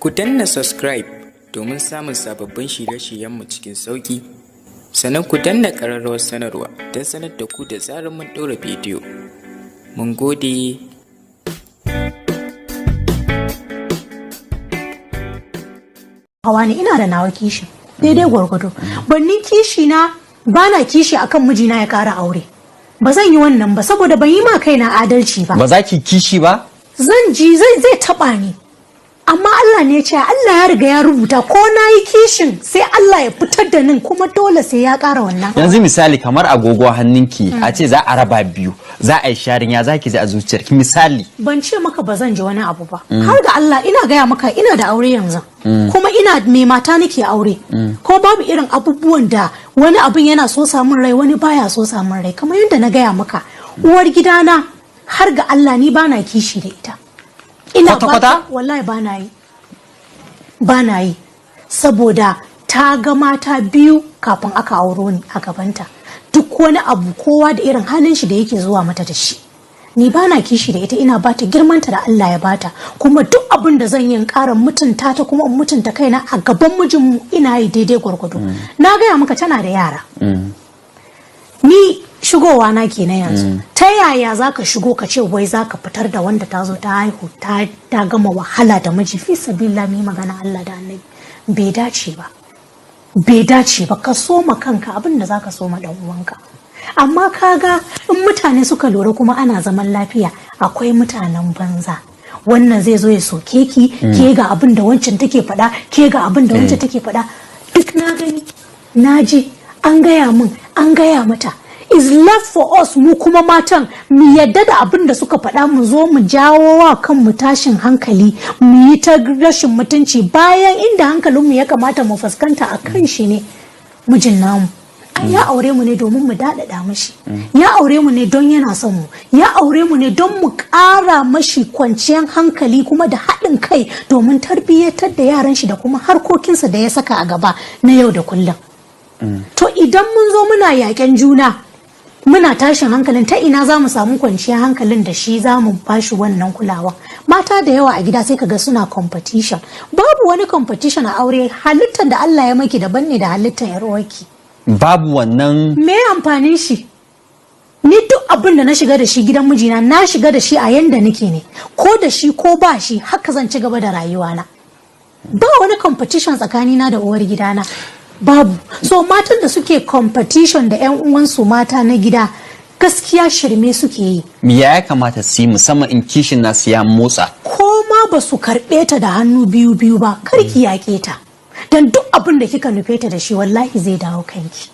Ku danna subscribe domin samun sababbin shirye-shiryenmu cikin sauƙi. Sannan ku danna ƙararrawar sanarwa don sanar da ku da zarar mun ɗora bidiyo. Mun gode. Hawa ne, ina da nawa kishi daidai gwargwado. Bannin kishi na, bana kishi akan mijina ya kara aure. Ba zan yi wannan ba saboda ban yi ma kaina adalci ba. Ba za ki kishi ba? Zan ji zai taba ni, amma Allah ne ya ce, Allah ya riga ya rubuta ko na yi kishin sai Allah ya fitar da nin, kuma dole sai ya kara wannan. Yanzu misali kamar agogo hannunki, a ce za a raba biyu, za a yi sharing, ya za ki ji a zuciyarki misali? Ban ce maka ba zan ji wani abu ba. Har ga Allah ina gaya maka, ina da aure yanzu, kuma ina mai mata nake aure, ko babu irin abubuwan da wani abun yana so samun rai, wani baya so samun rai. Kamar yadda na gaya maka, uwar gidana, har ga Allah ni bana kishi da ita. Ina Kwata-kwata? Wallahi bana yi, bana yi, saboda ta ga mata biyu kafin aka auro ni a gabanta. Duk wani abu, kowa da irin halin shi da yake zuwa mata da shi. Ni bana kishi da ita, ina bata girmanta da Allah ya bata, kuma duk abin da zan yi in ƙara mutunta ta kuma in mutunta kaina a gaban mijinmu, ina yi daidai gwargwado. Na gaya maka tana da yara. Ni shigowa na kenan yanzu. Ta yaya za ka shigo ka ce wai za ka fitar da wanda ta zo ta haihu, ta gama wahala da miji? Fi sabila mai magana Allah da Annabi, bai dace ba, bai dace ba. Ka soma kanka abin da za ka soma dan uwanka. Amma kaga in mutane suka lura kuma ana zaman lafiya, akwai mutanen banza. Wannan zai zo ya soke ki, ke ga abin da wancan take faɗa, ke ga abin da wancan take faɗa. Duk na gani, na ji, an gaya min, an gaya mata. Is left for us, mu kuma matan, mu yadda da abin da suka faɗa, mu zo mu jawo wa kanmu tashin hankali, mu yi ta rashin mutunci, bayan inda hankalinmu ya kamata mu fuskanta a kan shi ne mijin namu. Ai ya aure mu ne domin mu daɗaɗa mashi, ya aure mu ne don yana son mu, ya aure mu ne don mu ƙara mashi kwanciyar hankali kuma da haɗin kai domin tarbiyyatar da yaran shi da kuma harkokinsa da ya saka a gaba na yau da kullum. To idan mun zo muna yaƙen juna, muna tashin hankalin, ta ina za mu samu kwanciyar hankalin da shi za mu bashi wannan kulawa? Mata da yawa a gida sai kaga suna competition. Babu wani competition a aure. Halittar da Allah ya maki daban ne da halittar yar uwarki. Babu wannan. Me amfanin shi? Ni duk abin da na shiga da shi gidan mijina, na shiga da shi a yanda nake ne. Ko da shi ko ba shi, haka zan ci gaba da rayuwana. Ba wani competition tsakanina da uwar gidana, babu. So matan da suke competition da yan uwansu mata na gida, gaskiya shirme suke yi. Me ya kamata su yi, musamman in kishin nasu ya motsa? Ko ma ba su karɓe ta da hannu biyu biyu ba, kar ki yaƙe ta, don duk abin da kika nufe ta da shi, wallahi zai dawo kanki.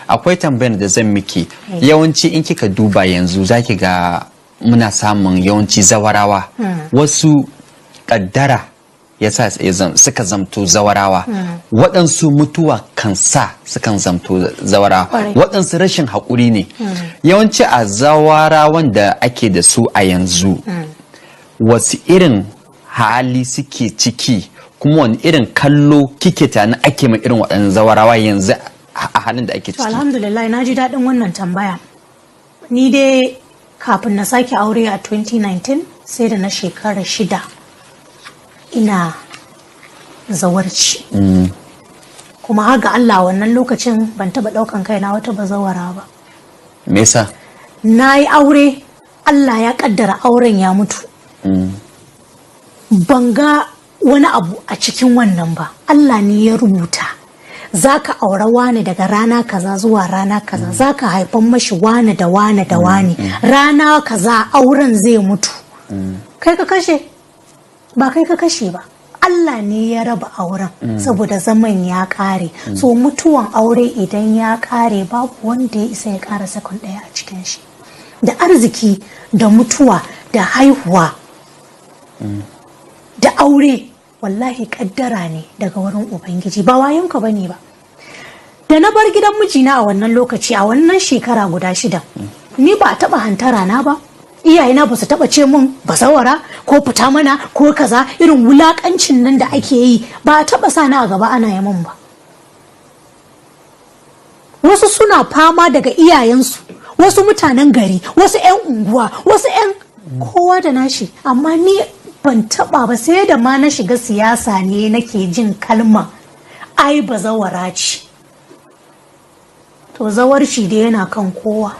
Akwai tambayar da zan miki. Yawanci in kika duba yanzu, zaki ga muna samun yawanci zawarawa, wasu kaddara ya sa suka zamto zawarawa, waɗansu mutuwa kan sa sukan zamto zawarawa, waɗansu rashin haƙuri ne. Yawanci a zawarawan da ake da su a yanzu, wasu irin hali suke ciki, kuma wani irin kallo kike tani ake ma irin waɗannan zawarawa yanzu a halin da ake To ciki? alhamdulillah, na ji daɗin wannan tambaya. Ni dai kafin na sake aure a 2019, sai da na shekara 6 ina zawarci. Kuma har ga Allah, wannan lokacin ban taɓa ɗaukan kaina wata bazawara ba. Me yasa? Na yi aure, Allah ya ƙaddara auren ya mutu. Ban ga wani abu a cikin wannan ba. Allah ne ya rubuta. Za ka aure wane daga rana kaza zuwa rana kaza, za ka haifan mashi wane da wane da wane, rana kaza auren zai mutu. Kai ka kashe? Ba kai ka kashe ba. Allah ne ya raba auren saboda zaman ya kare. So mutuwan aure idan ya kare, babu wanda ya isa ya kara sakon ɗaya a cikin shi. Da arziki da mutuwa da haihuwa da aure, wallahi kaddara ne daga wurin Ubangiji, ba wayonka bane ba. Da na bar gidan mijina a wannan lokaci, a wannan shekara guda 6, ni ba a taba hantara na ba. Iyayena ba su taba ce mun bazawara ko fita mana ko kaza, irin wulakancin nan da ake yi, ba a taba sa ni a gaba ana yi mun ba. Wasu suna fama daga iyayensu, wasu mutanen gari, wasu 'yan unguwa, wasu 'yan kowa da nashi, amma ni Ban taba ba, sai da ma na shiga siyasa ne nake jin kalma ai bazawara ce. To, zawarci da yana kan kowa.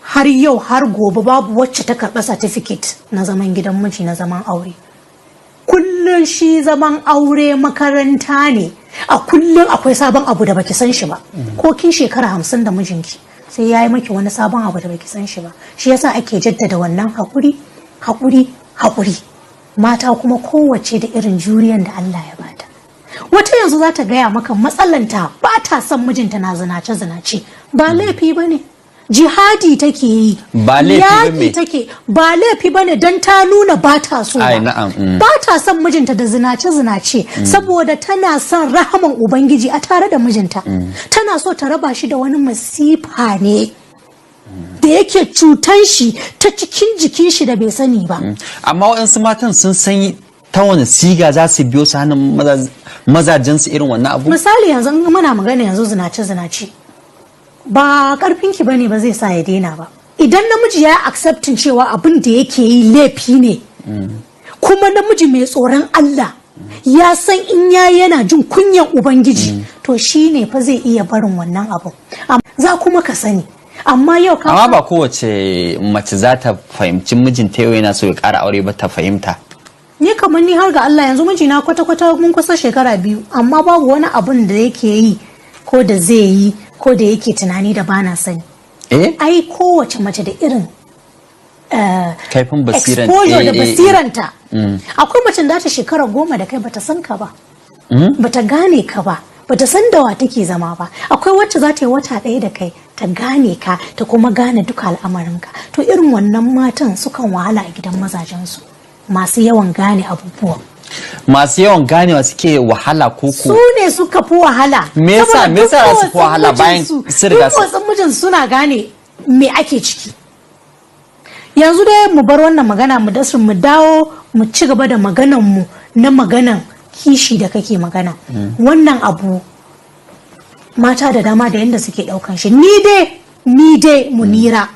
Har yau har gobe babu wacce ta karɓa certificate na zaman gidan miji, na zaman aure. Kullum shi zaman aure makaranta ne. A kullum akwai sabon abu da baki san shi ba. Ko kin shekara 50 da mijinki, sai ya yi maki wani sabon abu da baki san shi ba. Shi yasa ake jaddada wannan haƙuri, haƙuri, haƙuri. Mata kuma kowace da irin juriyan da Allah ya bata. Wata yanzu za ta gaya maka matsalanta, ba ta son mijinta na zinace zinace. Ba laifi ba ne, jihadi take yi. Ba laifi ba Yaƙi me? take. Ba laifi ba ne don ta nuna ba ta so Ai, ba. na'am. Ba ta son mijinta da zinace zinace saboda tana son rahaman Ubangiji a tare da mijinta. Tana so ta raba shi da wani masifa ne da yake cutan shi ta cikin jikin shi da bai sani ba. Amma waɗansu matan sun san ta wani siga za su biyo su hannun mazajensu irin wannan abu. Misali yanzu in muna magana yanzu zinace zinace, ba karfinki bane ba zai sa ya daina ba. Idan namiji ya accepting cewa abin da yake yi laifi ne, kuma namiji mai tsoron Allah ya san in ya yana jin kunyan Ubangiji, to shi ne fa zai iya barin wannan abu. Za kuma ka sani, amma yau ka Amma ba kowace mace za ta fahimci mijinta yau yana so ya ƙara aure ba ta fahimta. Ni kamar ni, har ga Allah, yanzu mijina kwata-kwata mun kusa shekara 2, amma babu wani abun da yake yi ko da zai yi ko da yake tunani da bana sani. Ai kowace mace da irin Kaifin basiran exposure da basiranta. Akwai macen da ta shekara 10 da kai bata san ka ba, bata gane ka ba, bata san da wa take zama ba. Akwai wacce za ta yi wata ɗaya da kai ta gane ka, ta kuma gane duka al'amarinka. To, irin wannan matan sukan wahala a gidan mazajensu, masu yawan gane abubuwa. Masu yawan ganewa suke wahala ko? Su ne suka fi wahala. Me yasa- Saboda me yasa duk za su fi wahala motsin bayan mijinsu- sun riga duk motsin mijin suna gane me ake ciki. Yanzu dai mu bar wannan magana, mu dasu, mu dawo mu ci gaba da maganan mu na maganan kishi da kake magana. Wannan abu mata da dama da yanda suke daukan shi. Ni dai Munira,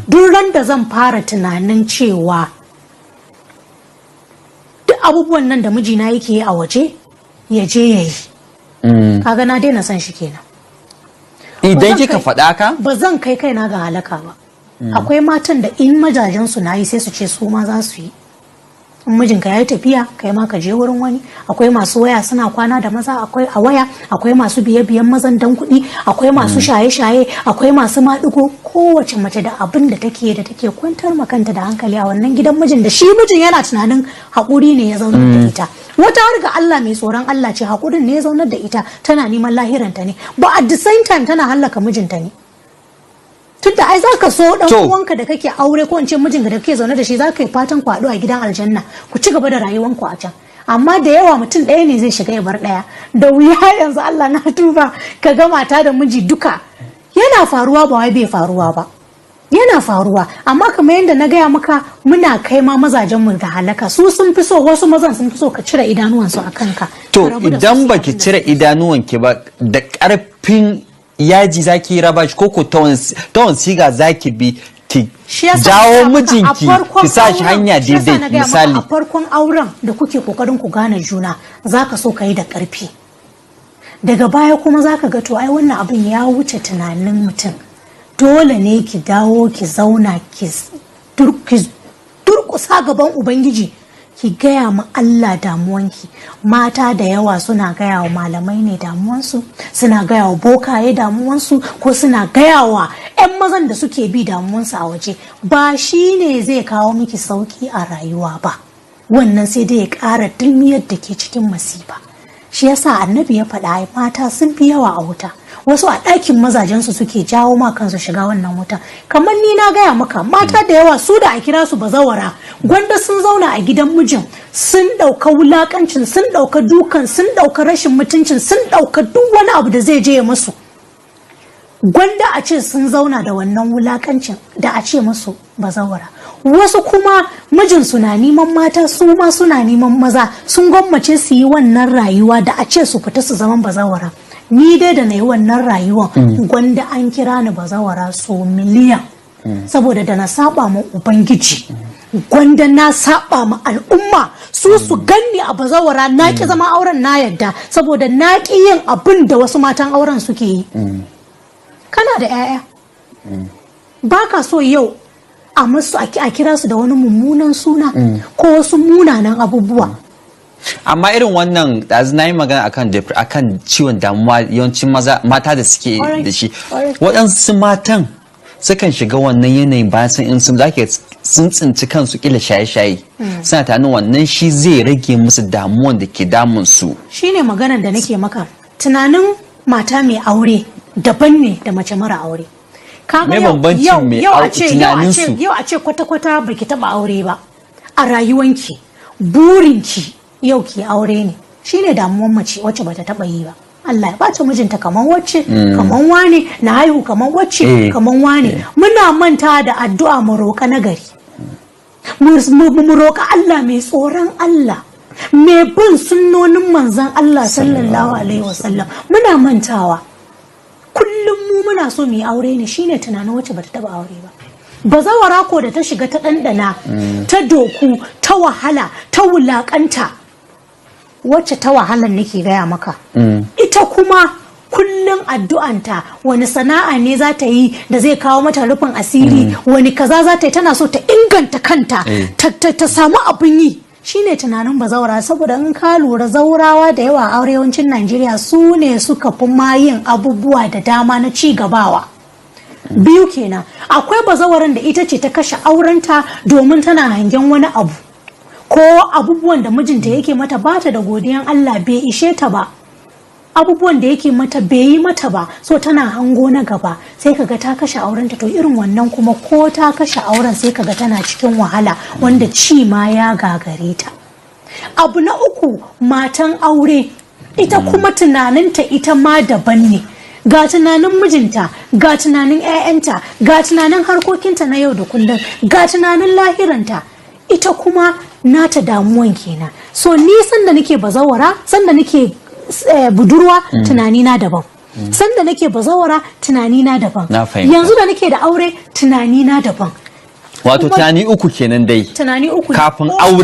duk ran da zan fara tunanin cewa duk abubuwan nan da mijina yake yi a waje ya je ya yi, kaga na daina son shi kenan. Idan Ba zan kika faɗa ka Ba zan kai kaina ga halaka ba. Akwai matan da in majajen su na yi, sai su ce su ma za su yi. In mijinka ya yi tafiya, kai ma ka je wurin wani. Akwai masu waya suna kwana da maza, akwai a waya, akwai masu biye biyen mazan dan kuɗi, akwai masu shaye shaye, akwai masu maɗigo. Kowace mace da abin da take da take kwantar ma kanta da hankali a wannan gidan mijin, da shi mijin yana tunanin haƙuri ne ya zaunar da ita. Wata har ga Allah mai tsoron Allah ce, haƙurin ne ya zaunar da ita, tana neman lahiranta ne ba, at the same time tana hallaka mijinta ne. Tunda ai zaka so dan uwanka da kake aure, ko in ce mijinka da kake zaune da shi, zaka yi fatan ku haɗu a gidan aljanna, ku ci gaba da rayuwanku a can. Amma da yawa mutum ɗaya ne zai shiga ya bar ɗaya. Da wuya yanzu, Allah na tuba, ka ga mata da miji duka. Yana faruwa, ba wai bai faruwa ba, yana faruwa. Amma kamar yadda na gaya maka, muna kai ma mazajen mu da halaka. Su sun fi so, wasu mazan sun fi so ka cire idanuwansu a kanka. To, Ka rabu da su idan su baki abin da cire idanuwanki ba, da ƙarfin yaji zaki raba shi, koko ta wani siga zaki bi ki Shi yasa jawo na gaya maka a mijinki farkon ki sa shi auren- hanya shi yasa daidai, na gaya maka, misali? A farkon auren da kuke kokarin ku gane juna, zaka so ka yi da karfi. Daga baya kuma zaka ga, to ai wannan abin ya wuce tunanin mutum. Dole ne ki dawo ki zauna, ki durkusa gaban Ubangiji, ki gaya ma Allah damuwanki. Mata da yawa suna gaya wa malamai ne damuwansu, suna gaya wa bokaye damuwansu, ko suna gaya wa 'yan mazan da suke bi damuwansu a waje. Ba shi ne zai kawo miki sauki a rayuwa ba. Wannan sai dai ya ƙara dulmiyar da ke cikin masifa. Shi yasa Annabi ya faɗa, ai mata sun fi yawa a wuta. Wasu a ɗakin mazajensu suke jawo ma kansu shiga wannan wuta. Kamar ni na gaya maka, mata da yawa su da a kira su bazawara, gwanda sun zauna a gidan mijin, sun ɗauka wulakancin, sun ɗauka dukan, sun ɗauka rashin mutuncin, sun ɗauka duk wani abu da zai je ya musu. Gwanda a ce sun zauna da wannan wulakancin da a ce musu bazawara. Wasu kuma mijinsu na neman mata, su ma suna neman maza, sun gwammace su yi wannan rayuwa da a ce su fita su zaman bazawara. Ni dai da na yi wannan rayuwan, gwanda an kira ni bazawara so miliyan, saboda da na saba ma Ubangiji. Gwanda na saba ma al'umma, su su ganni a bazawara, na ki zama auren, na yadda, saboda na ki yin abin da wasu matan auren suke yi. Kana da 'ya'ya, ba ka so yau a musu a kira su da wani mummunan suna ko wasu munanan abubuwa. Amma irin wannan, ɗazu na yi magana akan ciwon damuwa, yawancin maza, mata da suke da shi, waɗansu matan sukan shiga wannan yanayin bayan sun in sun zaki sun tsinci kansu kila shaye-shaye, suna tunanin wannan shi zai rage musu damuwan da ke damun su. Shine maganar da nake maka, tunanin mata mai aure daban ne da mace mara aure. Kaga Me bambancin mai yau a ce yau a ce tunaninsu? Yau a ce kwata-kwata baki taba aure ba a rayuwanki, burinki yau ki aure ne, shine damuwan mace wacce bata taba yi ba. Allah ya bata mijinta kaman wacce, kaman wane, na haihu kaman wacce, kaman wane. Muna manta da addu'a, mu roƙa nagari, mu roƙa Allah mai tsoron Allah, mai bin sunnonin manzon Allah sallallahu alaihi wasallam. Muna mantawa, kullum mu muna so mu yi aure ne, shine tunanin wacce bata taba aure ba. Bazawara ko da ta shiga, ta ɗanɗana, ta doku, ta wahala, ta wulaƙanta, wacce ta wahalan nake gaya maka, ita kuma kullum addu'anta wani sana'a ne za ta yi da zai kawo mata rufin asiri, wani kaza za ta yi, tana so ta inganta kanta, ta samu abin yi, shine tunanin bazawara. Saboda in ka lura, zaurawa da yawa a arewacin Najeriya su ne suka fi ma yin abubuwa da dama na ci gabawa. Biyu kenan, akwai bazawaran da ita ce ta kashe aurenta domin tana hangen wani abu ko abubuwan da mijinta yake mata, bata da godiyan Allah, bai ishe ta ba, abubuwan da yake mata bai yi mata ba, so tana hango na gaba, sai kaga ta kashe aurenta. To irin wannan kuma ko ta kashe auren, sai kaga tana cikin wahala wanda ci ma ya gagare ta. Abu na uku, matan aure, ita kuma tunaninta ita ma daban ne. Ga tunanin mijinta, ga tunanin 'ya'yanta, ga tunanin harkokinta na yau da kullum, ga tunanin lahiranta. Ita kuma nata damuwan kenan. So ni sanda nake bazawara, sanda nake budurwa, tunanina daban, sanda nake bazawara, tunanina daban. Na fahimta. Yanzu da nake da aure, tunanina daban. Wato tunani uku kenan dai. Tunani uku ne. Kafin aure.